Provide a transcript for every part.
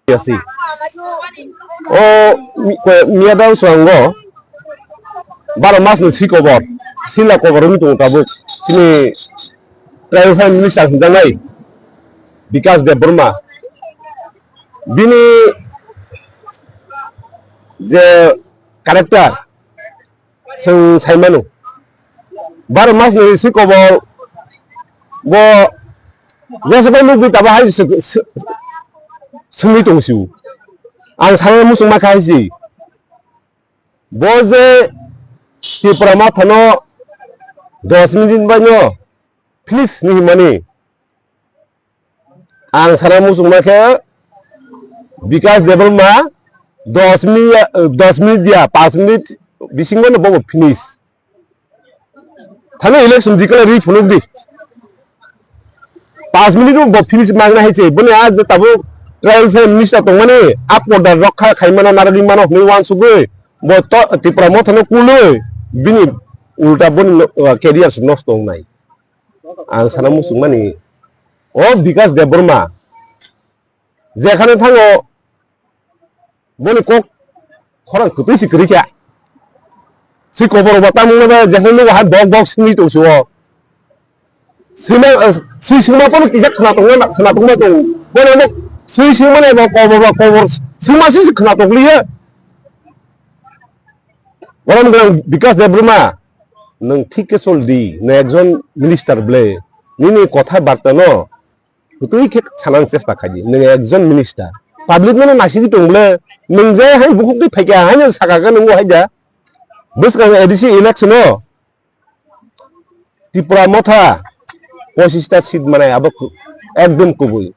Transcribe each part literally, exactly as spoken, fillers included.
Yasi. O mi-, ko-, miyadao swango baro mas ni si kobor, sila kobor wngwi tongo tabuk. Chini Tribal Affairs Minister hwnjaknai Bikash Debbarma. Bini je character chwng sai mano. Baro mas ni si kobor bo jesa bai nugwi tabo hai se-, se-, swngwi tong si. Ang sana muchung ma khai si. Bo je Tipra Motha no dos minute bai no finish ni himani. Ang sana muchung ma khe Bikash Debbarma dos minute, dos minute dia, panch minute bisingo no bo finish. Thani election declare ri phunuk di. Panch minute bo finish magna hai se. Boni a tabo Tribal Affairs Minister tongmani a porda rokha khaimano narwgwi mano hwnwi wansugwi bo to Tipra Motha no kulwi bini ulta boni no-, uh, career se nosto wngnai. Ang sana muchung mani o Bikash Debbarma jekhane thango boni kok khorang kwtwi si kwrwi kha. Si kobor bo tamung no ba jekhane nugo hai bok bok singwi tong si o. Sima, eh, si sima pono kisa khna tong na, khna tong na tong. Bono no si sima ne ba kobor ba kobor sima si khna tong liya. Borom grang Bikash Debbarma, nwng thik khe chol di, nwng ekjon minister ble, nini kotha barta no kwtwi khe sanani chesta khai di, nwng ekjon minister. Public no naisingwi tong ble, nwng je hai bukhuk twi phaikha, haino sakha khe nwng o hai da. Bwskang A D C election o Tipra Motha pochista seat manai abo ku-, ekdom kubui.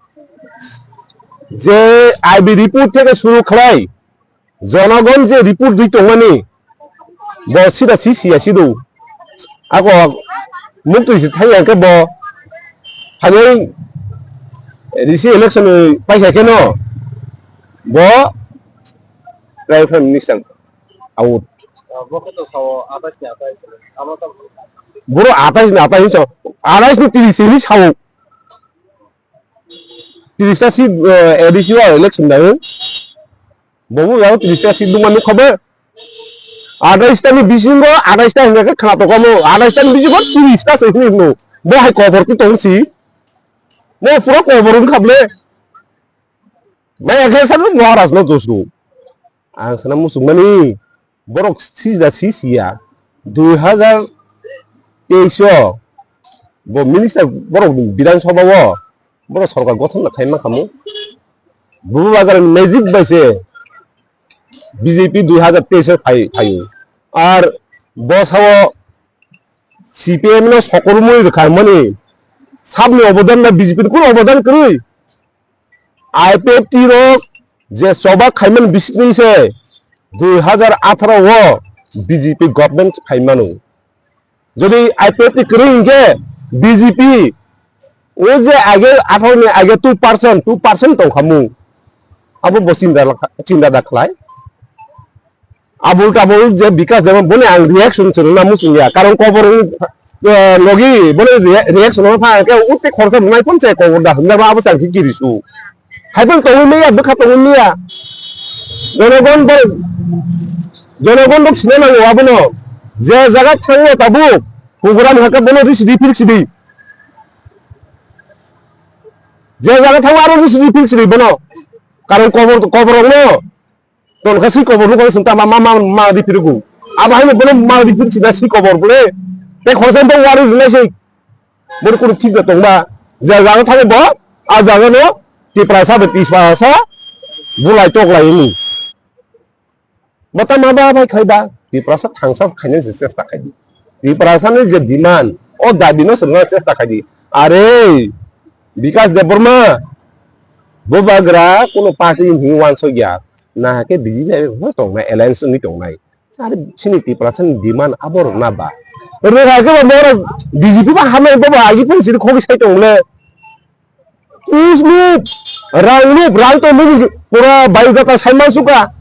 Je I B report theke suru khlai, jonogon je report di tongmani, bo sida si siya sidu. Ako muktui si thangya khe bo phainai D C election ni paikha khe no, bo Prime Minister out. Boro atais ni atais sao, atais ni tiris ni sao. Tiris ta seat, eh, A D C o election dai. Bobo yago tiris ta seat duma nukha be. Atais ta ni bisingo, atais ta hinga khe khna tokamo, atais ta ni bisingo tiris ta se hini no. Bo hai kobor ti tong si. Bo pura kobor wngkha ble. Maya khe sano Maharaj no dosru. Ang sana muchung mani borok sijda si siya. Dui hazar teis o bo minister borok ni Bidhan Sabha o borok sorkar gothon na khaima khamu. Bubagra ni magic bai se B J P dui hazar teis o phai, phai. Ar bo sao C P M no sokormui rwkha mani sabni obodan na B J P ni kunu obodan kwrwi. I P F T rok je choba khaiman bisingni se dui hazar atharo o B J P government phaimano. Jodi I P F T kwrwi hinkhe B J P o je age atharo ni age two percent, two percent tongkhamu. Abo bo chinta lakha-, chinta da khlai. Abul tabul je Bikash Debbarma boni ang reaction se rwna muchung ya. Karon kobor, eh, logi boni rea-, reaction no pha ke utte khorsa nai pon se kobor da hwnda ma abo chang ki kirisu. Hai pon tongwi meya, bwkha tongwi meya. Jonogon bo, jonogon rok sina nango abono. Je jaga thango tabuk, program hakhe bono risidi phirsidi. Je jaga thango aro risidi phirsidi bono. Karon kobor, kobor rokno Ton kha si kobor rukha sung tama ma, ma, ma di phirugu. Abo haino bono ma di phiru sida si kobor bole. Te khorsa bo wari rinai sei. Bor kunu thik da tongba. Ja jaga thangwi bo, a jaga no Tiprasa bai Tiprasa bulai tok lai ni. Bo tama ba bai khai da. Tiprasa thangsa khaina se chesta khai di. Tiprasa ni je demand, o dabi no se rwna chesta khai di. Are, Bikash Debbarma, bo bagra kuno party ni hwnwi wansok ya. Nahakhe B J P bai bo tongnai, alliance wngwi tongnai. Are sini Tiprasa ni demand abo rwna ba. Rwkha khe bo mora B J P ba hamnai bo ba agi pun sini khogi sai tong le. Us lup, rang lup, rang to lup, pura biodata sai man suka.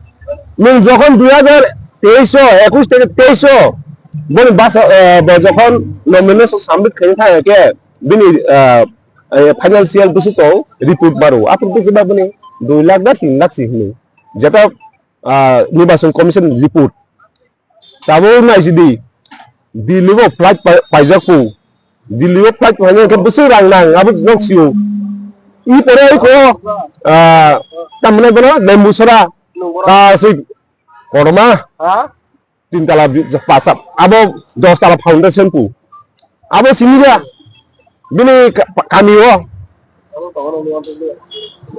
Nwng jokhon dui hazar teis o, ekush theke teis o, boni basa, eh, bo jokhon nomination submit khaina thang khe, bini, eh, eh, financial busu to report baro. Apor busu ba bini dui lakh da tin lakh si hwnwi. Jeta, ah, Nirbachon Commission report. Tabuk naisidi, Delhi bo flight pai-, paijak pung. Delhi bo flight paina khe bwswk rang nang, abo nok sio. I pore ai ko, ah, tamni bono Bembusara, ta si korma, ha? Tin tala bi-, pasap, abo dos tala foundation pu. Abo simi ya, bini ka-, kami o.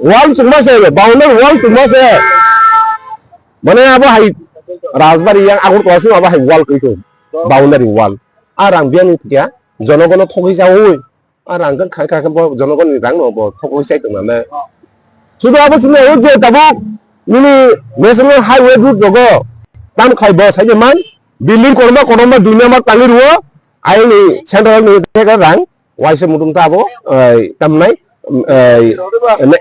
Wall chukma se, boundary wall chukma se. Mane abo hai Rajbari yang Agartala simi abo hai wall kaitu. Boundary wall. A rang biang kya, jonogono thogwi sa oi. A rang khe khai kha khe bo jonogoni rang no bo thogwi chai tong nane. Sudu abo simi o je tabuk nini national highway route rogo tam khai bo sai man building korma korma dui number tangwi ruo. Ayoni central ni theka rang waisa mutum ta abo, ai, tamnai, ai,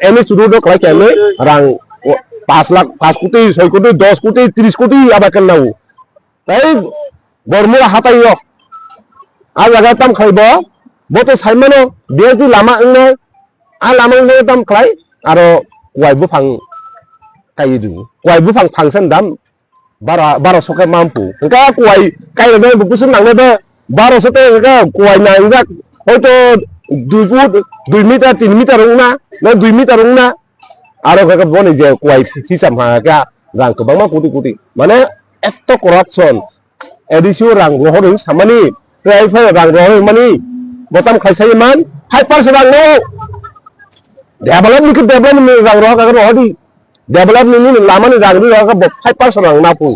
M S road rok khlai khe rang pas lakh, pas koti, soi koti, dos koti, tris koti aba kan nau. Tai Bormura hatai o. A jaga tam khai bo, bo to sai mano, B S D lama wngnai, a lama wngnai tam khlai, aro kuai buphang kai du. Kuai buphang phangsan dam, bara, bara soka mampu. Engka kuai kai rok bo kusuk nang de, bara soka engka kuai nangjak, hoito dui foot, dui meter, tin meter wngna, na dui meter wngna. Aro khe boni je kuai hisam ha khe rang kwbangma koti koti. Mane eto corruption. A D C o rang rohor wng samani, tei phai rang rohor wng mani, botam khai sai man, five percent rang no. Develop ni khe develop ni rang rohor ka rohor di. Develop ni ni lama ni rang rohor ka bo five percent rang na pun.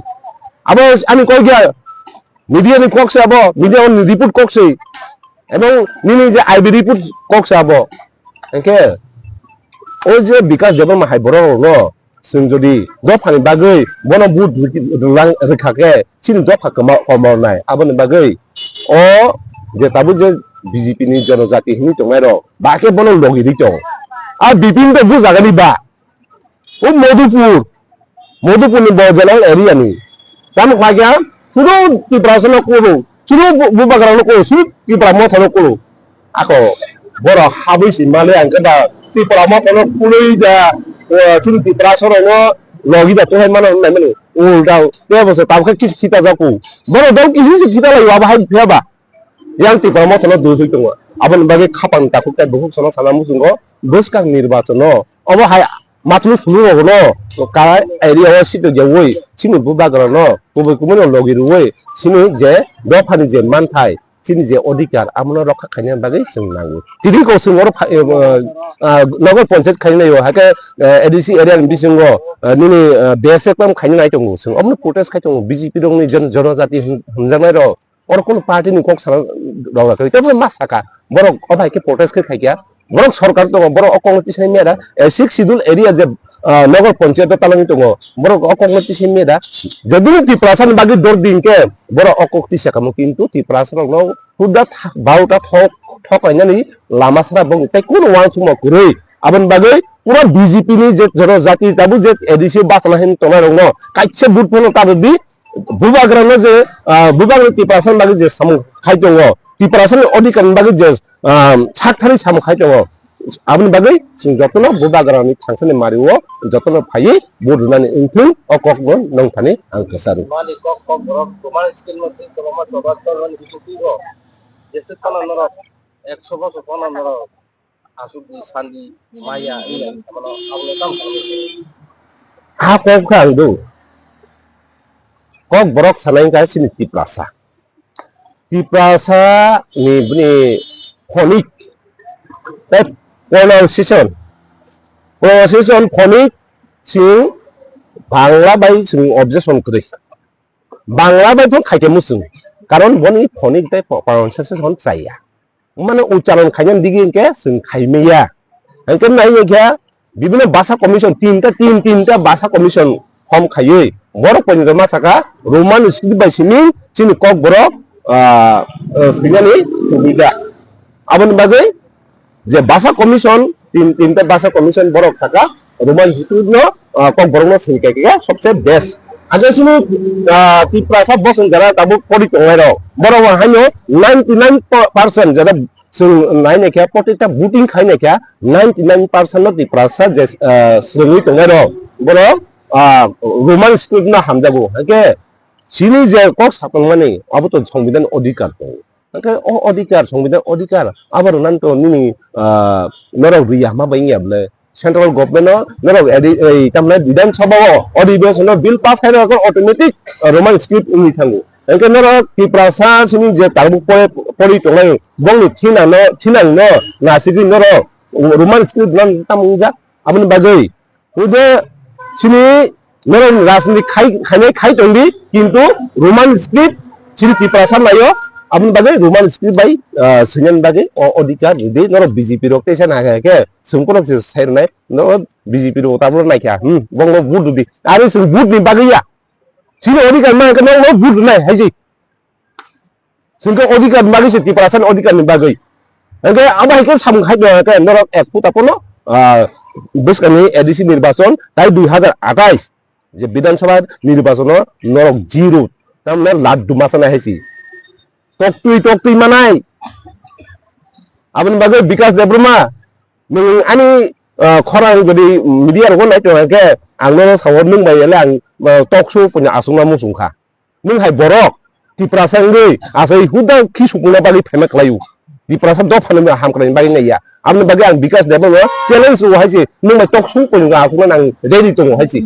Abo ani koi gya, media ni kok se abo, media ni report kok se. Ebong nini je I B report kok se abo. Engke o je Bikash Debbarma hai borok rok no, chwng jodi dophani bagwi bono vote rwlang rwkha khe chini dopha kwma-, komornai. Aboni bagwi o je tabuk je B J P ni jonojati hinwi tongnai rok ba khe bono logi rwi tong. A Bipin to bujagani ba. O Madhupur, Madhupur ni bo general area ni. Tamo khlai khe, suru Tiprasa no kuru, suru Bu-, Bubagra no kuru, suru Tipra Motha no kuru. Ako, borok habwi si male ang khe da Tipra Motha no kurui da, o, chini Tiprasa rok no logi da tuhai mano nai mani. Ulta, tebo se tamo khe kis kita jaku. Borok dau kisi se kita lai wa bahai phia ba. Yang Tipra Motha no dui dui tongo. Aboni bagwi khapang takhuk tei bukhuk sono sana muchungo bwskang nirbachon no. Obo hai matwlwi sulu rok no ka area o sito jawi chini Bubagra no kubui kubui no logi rwi chini je dophani je manthai chini je odhikar amono rokha khaina bagwi chwng nango. Tini ko chwng oro phai, eh, ah, Nagar Panchayat khaina yo hake, eh, A D C area ni bisingo, eh, nini, eh, B S F tam khaina nai tongo chwng. Omono protest khai tongo B J P rokni jon-, jonojati hin-, hinjaknai rok. Oro kunu party ni kok sana rok rakhe. Tei ma saka, borok o hai khe protest khe khai kya. Borok sorkar tongo, borok o kok no tisai mera, eh, six schedule area je, ah, Nagar Panchayat o talangwi tongo. Borok o kok no tisai mera. Jodi Tiprasa ni bagwi dor din khe, borok o kok tisa kamo, kintu Tiprasa rok no huda tha-, bauta thok, thok kainani lama sara bong tei kunu wansukma kwrwi. Aboni bagwi pura B J P ni je joro jati tabuk je A D C o bachana hin tongnai rok no kaisa vote phano ta rwdi. Bubagra no je, ah, Bubagra Tiprasa ni bagwi je samung khai tongo, Tiprasa ni odhikar ni bagwi je, ah, sak thani samung khai tongo, aboni bagwi chwng jotono Bubagra ni thangsa ni mari o jotono phaiwi vote rwnani wngthung o kok no nongthani ang kwcharo. Mani kok, kok borok kwbangma skill no twi kwbangma choba tongmani bisingtwi o jesa phano norok ekso bosor phano norok aswk di sandi maya wngya sabono abono tamo sawi. Ha kok kha ang do. Kok borok sanai wngkha chini Tiprasa. Tiprasa ni bini phonik tei pronunciation. Pronunciation phonik chwng Bangla bai chwng objection kwrwi. Bangla bai phano khaikhe muchung. Karon boni phonik tei pronunciation chaya. Mane ucharon khaina digi hwnkhe chwng khaimaya. Hwnkhe nai hwnkhe bibino basa commission tinta, tin tinta basa commission form khaiwi borok poito ma saka Roman script bai simi chini kok borok, ah, ah, swinani subida. Aboni bagwi je basa commission, tin, tinta basa commission borok saka Roman script no, ah, kok borok no sini kai khe sobse best. Age sini, ah, Tiprasa bosong jara tabuk pori tongnai rok. Borok wa haino ninety nine percent jara Chwng nai naikha, protecta voting khai naikha, ninety nine percent no Tiprasa je, ah, swrwngwi tongnai rok, borok, ah, Roman script no hamjago. Hake chini je kok satongmani, abo to Songbidan odhikar tongo. Hake o odhikar, Songbidan odhikar, abo rwnan to nini, ah, norok rwya hama bai wngya bwle? Central government no norok edi-, ei, tamni Bidhan Sabha o odhibeshon o bill pass khai rok automatic, ah, Roman script wngwi thango. Hingke norok Tiprasa sini je tabuk pore-, pori tongnai, bongni thinang no, thinang no nasigwi norok Roman script no tam wngjak. Aboni bagwi, hwide sini norok rajniti khai, khainai khai tongdi, kintu Roman script sini Tiprasa naio, aboni bagwi Roman script bai, ah, swinani bagwi o odhikar rwdi norok B J P rok teisa nai khe, chwng phano se sai rwnai, norok B J P rok tabuk naikha, hmm, bongno vote rwdi. Aro chwng vote ni bagwi ya. Chini odhikar ma hwnkhe norok vote rwnai hai se. Chwng khe odhikar ni bagwi se, Tiprasa ni odhikar ni bagwi. Hwnkhe abo hai khe samung khai no hwnkhe norok ek puta pono, ah, bwskangni A D C nirbachon tai dui hazar athais je Bidhan Sabha nirbachon o norok zero. Tamni laddu ma chana hai se. Toktwi toktwi manai. Aboni bagwi Bikash Debbarma, nwng ani, ah, khorang jodi media rogo nai tong khe ang nono sao nwng bai le ang, ah, talk show punya aswkma muchung kha. Nwng hai borok Tiprasa wngwi asai huda khi supungna bagwi phaima khlaio. Tiprasa dophano hamkrai bagwi naiya. Aboni bagwi ang Bikash Debbarma challenge rwo hai se, nwng bai talk show punya aswkma nang ready tongo hai se.